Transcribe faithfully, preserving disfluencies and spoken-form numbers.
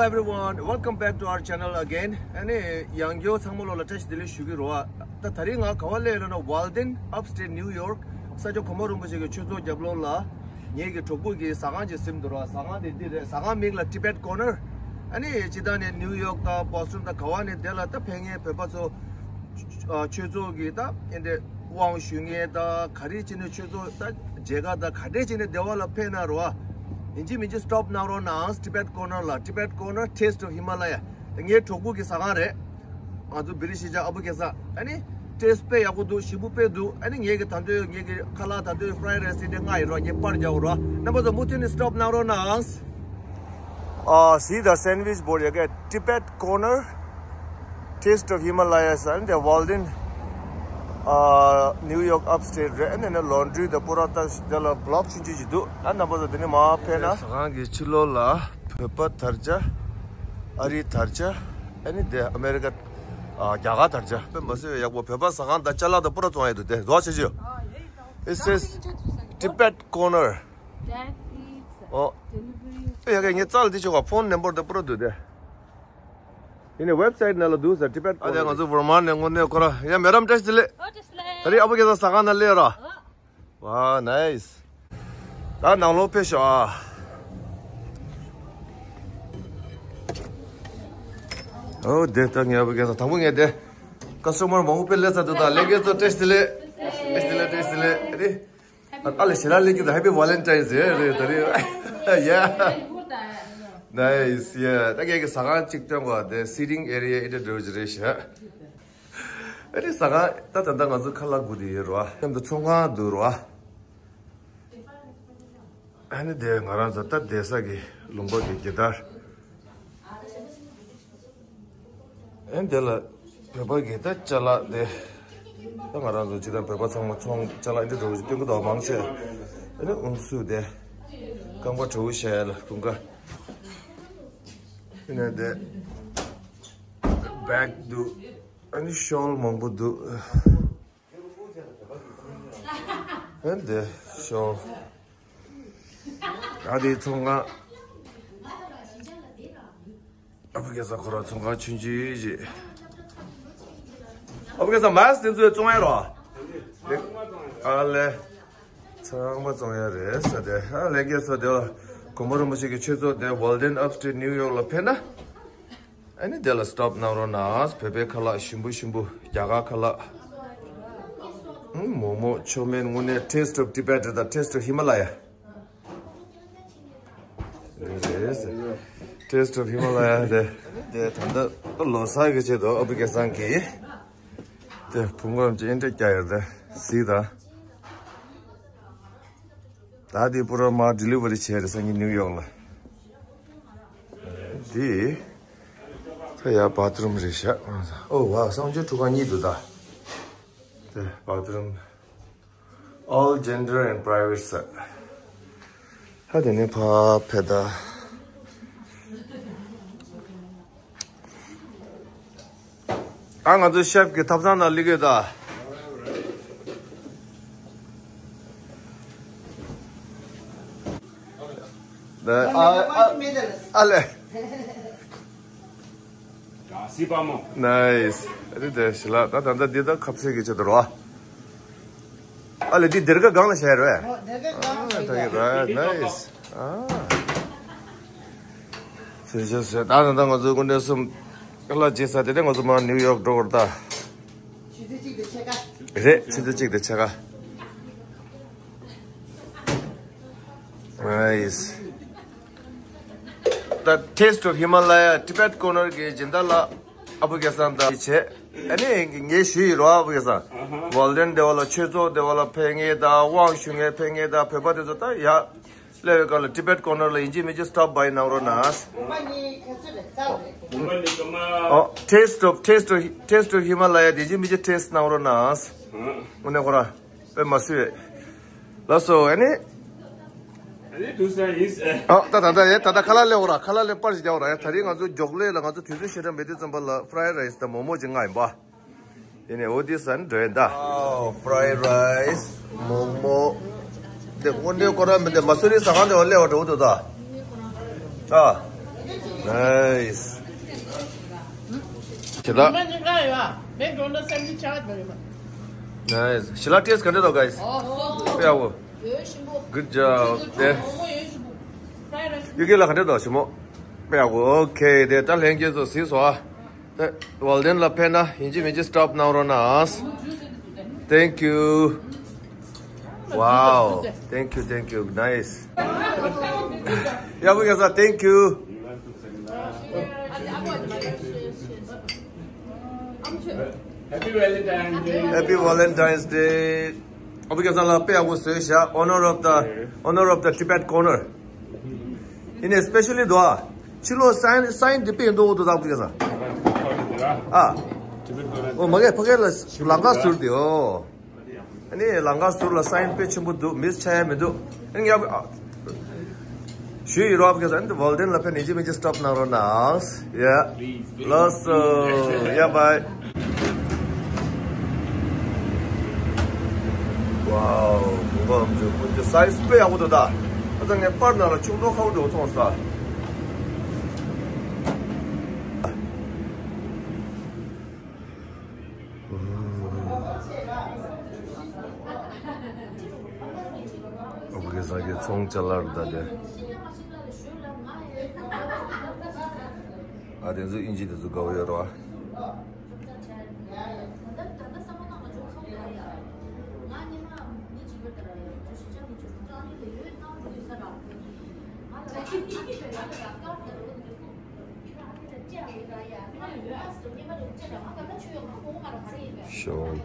Everyone, welcome back to our channel again. ཨ་ནི་ཡང་བསྐྱར་ཚང་མ་ལོ་ལ་བཀྲ་ཤིས་བདེ་ལེགས་ཞུ་གི་རེད་བ། ད་ད་རིང་ང་ག་བ་སླེབས་ཡོད་ལབ་ན་Walden, Upstate New York, ས་སྐྱ་གོང་མ་རིན་པོ་ཆེ་གི་ཆོས་ཚོགས་རྒྱབ་ལོགས་ལ་ངེད་ཀྱི་གྲོགས་པོ་གི་ཟ་ཁང་ཅིག་ཟིན་འདུག་ར། ཟ་ཁང་དེ་འདི་རེད། ཟ་ཁང་མིང་ལ་Tibet Corner། ཨ་ནི་སྤྱིར་བཏང་ནས་New York དང་Boston དང་ག་བ་ནས་དེ་ལ་ད་ཕེབས་མཁན་བོད་པ་ཚོ་ཆོས་ཚོགས་ཀྱི་ད་ཨེ་འདྲ་དབང་ཞུ་མཁན་དང་ག་རེ་བྱས་ནས་ཆོས་ཚོགས་ད་མཇལ་ཁ་དང་ག་འདྲ་བྱས་ནས་བདེ་བ་ལ་ཕེབས་ན་ར། ཡིན་གཅིག་མིན་གཅིག་stop གནང་རོགས་གནང་། Tibet Corner ལ། Tibet Corner, Taste of Himalaya. ད་ངའི་གྲོགས་པོ་གི་ཟ་ཁང་རེད། ང་ཚོ་བི་རི་ཤི་ཅག་ཨ་བུ་སྐལ་བཟང་། ཨ་ནི་taste དཔེ་ཡག་པོ་འདུག། ཞིམ་པོ་དཔེ་འདུག། ཨ་ནི་ངེད་ཀྱི་ད་དུང་ངེད་ཀྱི་ཁ་ལག་ད་དུང་fried rice དེ་འདྲ་མངགས་ཡོད་ར། ངས་པར་རྒྱག་ར། རྣམ་པ་ཚོ་མུ་མཐུད་ནས་stop གནང་རོགས་གནང་། ཨ། see the sandwich board. You get Tibet Corner, Taste of Himalayas, and the Walden, uh, New York upstate རེད། ཨ་ནི་ནི་laundry དང་པུ་ར་ད་དེ་ལ་block ཆུང་ཆུང་ཞིག་འདུག། ཨ། རྣམ་པ་ཚོ་དེ་ནས་མར་ཕེབས་ན། ཟ་ཁང་གི་ཕྱི་ལོགས་ལ་བོད་པ་དར་ཆ། ཨ་རི་དར་ཆ། ཨ་ནི་དེ་ཨ་མེ་རི་ཀ། ཨ། རྒྱ་གར་དར་ཆ། དཔེ་མ་སྲིད་པའི་ཡག་པོ། བོད་པ་ཟ་ཁང་དང་ཅ་ལག་དང་པུ་ར་བཙོང་ཡ་འདུག། དེ་རོགས་བྱེད་ཅིག། It says Tibet Corner. That is ཨོ། delivery. ཨེ། ཡ་གི་ངའི་རྩ་ལ་འདི་ཆོག་ག། phone number དང་པུ་ར་འདུག་དེ། ཡིན་ནའི་website ནང་ལ་འདུག་ཟེར། Tibet Corner། ཨ། དེ་ང་ཚོ་Walmart ནས་དངོས་གནས་ཁོ་ར། ཡ་མེ་ཌམ་བཀྲ་ཤིས་བདེ་ལེགས། ཨོ། བཀྲ་ཤིས་བདེ་ལེགས། ད་རེས་ཨ་བུ་སྐལ་བཟང་ཟ་ཁང་ནང་སླེབས་ར། ཨོ། Wow, nice. ད་ནང་ལོགས་ཕེབས་ཤོག་ཨ། ཨོ། དེ་ད་ངའི་ཨ་བུ་སྐལ་བཟང་། དང་པོ་ངས་དེ་customer མང་པོ་དཔེ་སླེབས་ཚར་འདུག། ད་ལྷན་རྒྱས་ཚོ་བཀྲ་ཤིས་བདེ་ལེགས། བཀྲ་ཤིས་བདེ་ལེགས། བཀྲ་ཤིས་བདེ་ལེགས། ཨ་ནི། ཨ་ལེ། ཞལ་ལག་ལེན་གྱི་ད་Happy Valentine's Day རེད་ད་རེད། Yeah, nice. Yeah, ད་ངེད་ཀྱི་ཟ་ཁང་གཅིག་སྟོན་གོ། དེ་seating area ཨེ་འདྲ་འདྲ་བོ་ཅིག་རེད་ཤག། ཨ་ནི་ཟ་ཁང་ད་ད་ལྟ་ང་ཚོ་ཁ་ལག་སྒུག་བསྡད་ཡོད་རེད་བ། མཉམ་དུ་ཚོང་ཁང་འདུག་རེད་བ། ཨ་ནི་དེ་ང་རང་ཚོ་ད་བསྡད་ས་གི་ལུང་པ་གི་རྒྱལ་དར། ཨེ། འདི་ལ་བོད་པ་གི་ད་ཅ་ལག་དེ། ད་ང་རང་ཚོ་སྤྱིར་བཏང་བོད་པ་ཚང་མ་ཚོང་ཅ་ལག་འདི་འདྲ་བོ་ཞིག་སྟོན་གི་འདུག། མང་ཆེ་ཨ་ནི་ཨུན་སུ་དེ། རྐང་པ་དྲོ་བོ་བཞག་ཡ་ལ་རྐུན་ཁ། ཨ་ནི་དེ་བེག་འདུག། ཨ་ནི་ཤོལ་མང་པོ་འདུག། ཨ་འདི་ཤོག། ཨ་འདི་ཚོང་ཁང་། ཨ་བུ་སྐལ་བཟང་ཁོ་རང་ཚོང་ཁང་ཆུང་ཆུང་ཞིག། ཨ་བུ་སྐལ་བཟང་མཱས་དེ་ཚོ་བཙོང་ཡ་རོ། ཨ་ལེ། ཚང་མ་བཙོང་ཡ་རེད་ས་དེ། ཨ་ལེ། སྐལ་བཟང་དེ་གོང་མ་རིན་པོ་ཆེ་གི་ཆོས་ཚོགས་དེ་Walden Upstate New York ལ་ཕེབས་ན། ཨ་ནི་དེ་ལ་སི་ཊོབ་གནང་རོགས་གནང་། བོད་པའི་ཁ་ལག་ཞིམ་པོ་ཞིམ་པོ། རྒྱ་གར་ཁ་ལག། ཨང་། མོག་མོག་ཆོ་མེན། དངོས་གནས་Taste of Tibet དང་Taste of Himalaya། རེད་རེད། Taste of Himalaya དེ། དེ་ད་ལྟ་ལོ་གསར་གྱི་ཆེད་དུ་ཨ་བུ་སྐལ་བཟང་གིས་དེ་བུ་མགོ་ཅན་འདྲ་རྒྱག་ཡོད་དེ། གཟིགས་དང་། ད་དེ་པུ་ར་མར་ཌི་ལི་ཝ་རི་བྱས་རེད། སང་ཉིན་ནིའུ་ཡོག་ལ། དེ་ད་ཡ་བྷ་ཐི་རུམ་རེད་ཤག། ཨོ་ཝའོ། གསང་སྤྱོད་ཁྲུས་ཁང་གཉིས་འདུག་ད། དེ་བྷ་ཐི་རུམ། All gender and private ཟེར། ད་དེ་ནས་ཕར་ཕེབས་ད། ཨ། ང་ཚོ་ཤེཕ་གི་ཐབ་ཚང་ནང་སླེབས་ཡོད་ད། ཨ། ཨ་ལེ། ནཱའིས། ཨ་ནི་དེ་ཞི་ལ་ད་ད་ལྟ་འདི་ད་ཁ་ཟས་ཀྱི་ཆེད་དུ་རོ། ཨ་ལེ། འདི་སྡེར་ཁ་སྒང་ལ་བཞག་རེད། ཨོ། སྡེར་ཁ་སྒང་ལ་བཞག་ཡོད་རེད། ནཱའིས། ཨ། སེ་ཤ་སེ། ད་ད་ད་ང་ཚོ་དགུན་ཁ་གསུམ་ལ་བརྗེས་ས་དེ་ནས་ང་ཚོ་མར་ནིའུ་ཡོག་འགྲོ་དགོས་རེད་ད། ཆུ་ཚོད་གཅིག་དང་ཕྱེད་ཀ། རེད། ཆུ་ཚོད་གཅིག་དང་ཕྱེད་ཀ། ནཱའིས། ད་Taste of Himalaya Tibet Corner གི་སྦྱིན་བདག་ལགས་ཨ་བུ་སྐལ་བཟང་དང་བྱས། ཨ་ནི་ངས་ཞུས་ཡིན་རོ། ཨ་བུ་སྐལ་བཟང་། ཨ་ཧ། Walden དེ་བ་ལ་ཆོས་ཚོགས་དེ་བ་ལ་ཕེབས་མཁན་དང་དབང་ཞུ་མཁན་ཕེབས་མཁན་དང་བོད་པ་དེ་ཚོ་ད་ཡ་སླེབས་པའི་སྐབས་ལ་Tibet Corner ལ་ཡིན་གཅིག་མིན་གཅིག་stop by གནང་རོགས་གནང་། ཨོ། Taste of Taste of Taste of Himalaya དེ་ཡིན་གཅིག་མིན་གཅིག་taste གནང་རོགས་གནང་། དངོས་གནས་ཁོ་རང་། དཔེ་མ་སྲིད། ལགས་སོ། ཨ་ནི། ཨ་ནི་དུས་ས་ཡིན་ཟེར། ཨ། ད་ད་ད་ཡ་ད་ད་ཁ་ལག་སླེབས་འོ་ར། ཁ་ལག་སླེབས། པར་ཞིག་རྒྱག་འོ་ར། ཡ། ད་རིང་ང་ཚོ་མགྱོགས་ལས་ལ་ང་ཚོ་དུས་ཚོད་ཞེ་དྲག་མེད་དུས་ཙམ་པ་ལ་fried rice དང་མོག་མོག་ཅིག་མངགས་ཡིན་པ། ཡིན་ནའི་འོ་དེ་ཟ་ནི་འགྲོ་ཡིན་ད། ཨའོ། fried rice མོག་མོག་དེ་དངོས་འབྲེལ་ཁོ་རང་མི་འདུག། མ་སུ་རི་ཟ་ཁང་དེ་བ་སླེབས་པ་འདྲ་བོ་འདུག་ད། ཨ། Nice. ཞི་ལ། Nice. ཞི་ལ་ཊེ་སི་ག་འདྲ་འདུག guys? དཔེ་ཡག་པོ། Good job. དེ། ཡུ་གེ་ལ་ག་འདྲ་འདུག་ཞི་མོ། དཔེ་ཡག་པོ། Okay. དེ་ད་ལྷན་རྒྱས་ཚོ་གཟིགས་སོང་ཨ། དེ་ཝལ་ཌེན་ལ་ཕེབས་ན་ཡིན་གཅིག་མིན་གཅིག་སི་ཊོབ་གནང་རོགས་གནང་། Thank you. Wow. Thank you, thank you. Nice. ཡག་པོ་རྒྱག་ས། Thank you. Happy Valentine's Day. Happy Valentine's Day. ཨོ་བི་ཀེ་སང་ལ་དཔེ་ཡག་པོ་བཟོས་ཤག Honor of the, honor of the Tibet Corner. ཡིན་ནའི་སི་པེ་ཤལ་ལི་འདུག་ཨ། ཕྱི་ལོགས་སའིན་སའིན་འདི་དཔེ་འདུག་འདུག་ཨོ་བི་ཀེ་སང་། ཨ། ཨོ་མ་གས་ཕ་གས་ལ་ལམ་ཁ་ཟུར་དེ་ཨོ། ཨ་ནི་ལམ་ཁ་ཟུར་ལ་སའིན་དཔེ་ཆེན་པོ་འདུག་མིས་ཆགས་ཡ་མི་འདུག་ཨ་ནི་ཡག་པོ། ཞུ་ཡི་རོགས་ཨོ་བི་ཀེ་སང་། ཨ་ནི་ཝལ་ཌེན་ལ་ཕེབས་ན་ཡིན་གཅིག་མིན་གཅིག་སི་ཊོབ་གནང་རོགས་གནང་། Yeah. ལགས་སོ། Yeah, bye. Wow. མོ་ག་ཨམ་ཅོག་པོ་དེ་སའི་ཛི་དཔེ་ཡག་པོ་འདུག་ད། ཨ་ད་ངས་པར་ནང་ལ་ཆུང་ཐོག་ཁ་བོ་འདྲ་བོ་མཐོང་སོང་ད། ཨོ་བི་ཀེ་སང་གི་ཚོང་ཅ་ལག་རེད་ད་དེ། ཨ་དེ་ཚོ་དབྱིན་ཇི་དེ་ཚོ་དགའ་བོ་ཡོད་རེད་བ། ཤོ།